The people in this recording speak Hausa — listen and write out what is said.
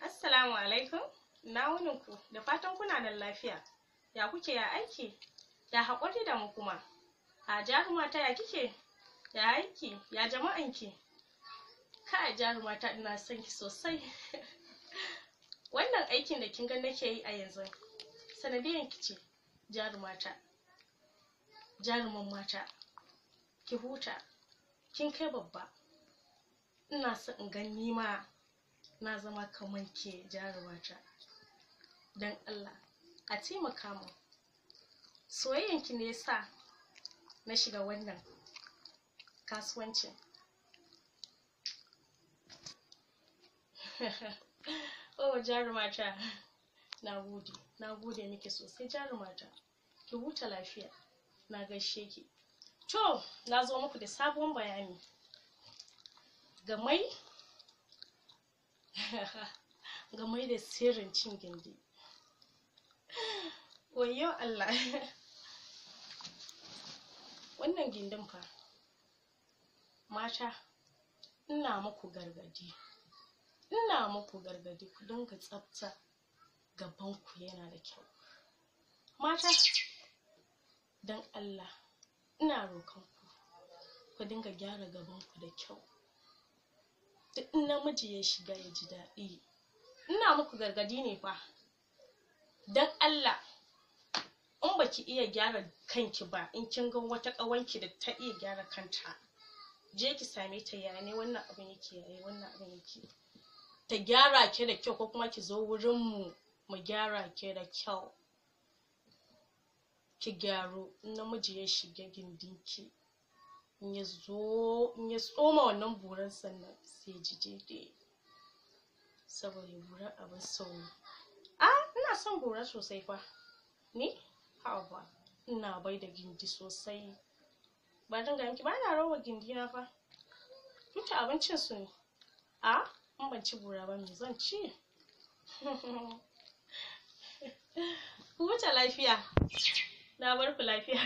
Assalamu alaikum. Na wuninku da fatan kuna nan lafiya. Ya kuke, ya aiki? Ya haƙuri da mu kuma. A jarumata, ya kike? Ya aiki? Ya jama'anki? Kai jarumata, ina son ki sosai. Wannan aikin da kin ga nake yi a yanzu sanadiyan ki ce, jarumata. Jaruman mata. Ki huta. Kin kai babba. Ina son in ga ni ma na zama kaman ke, jarumata. Don Allah a taimaka min. Soyayyanki ne yasa na shiga wannan kasuwancin. Oh jarumata, na gode, na gode miki sosai jarumata. Ki huta lafiya. Na gaishe ki. To, na zo muku da sabon bayani game da sirrin cin gindi. Wayyo Allah! Wannan gindin fa, mata, ina muku gargadi. Ina muku gargadi, ku dinga tsafta, gabanku yana da kyau. Mata, don Allah ina roƙon ku, ku dinga gyara gabanku da kyau. Duk in namiji ya shiga ya ji daɗi. Ina muku gargadi ne fa. Don Allah, in baki iya gyara kanki ba, in kin ga wata ƙawanki da ta iya gyara kanta, je ki same ta, ya ne wannan abin yake, yaya wannan abin yake. Ta gyara ki da kyau, ko kuma ki zo wurin mu mu gyara ki da kyau. Ki gyaru, in namiji ya shiga gindinki, in ya zo, in ya tsoma wannan buran sannan sai ji daidai. Saboda bura abin so ne. Ah, ina son bura sosai fa. Ni? Haba, ina bai da gindi sosai. Ba zan gaya miki, ba na rowa gindi na fa. Duka abincin su ne. Ah, in ban ci bura ba me zan ci? Ku huta lafiya. Na bar ku lafiya.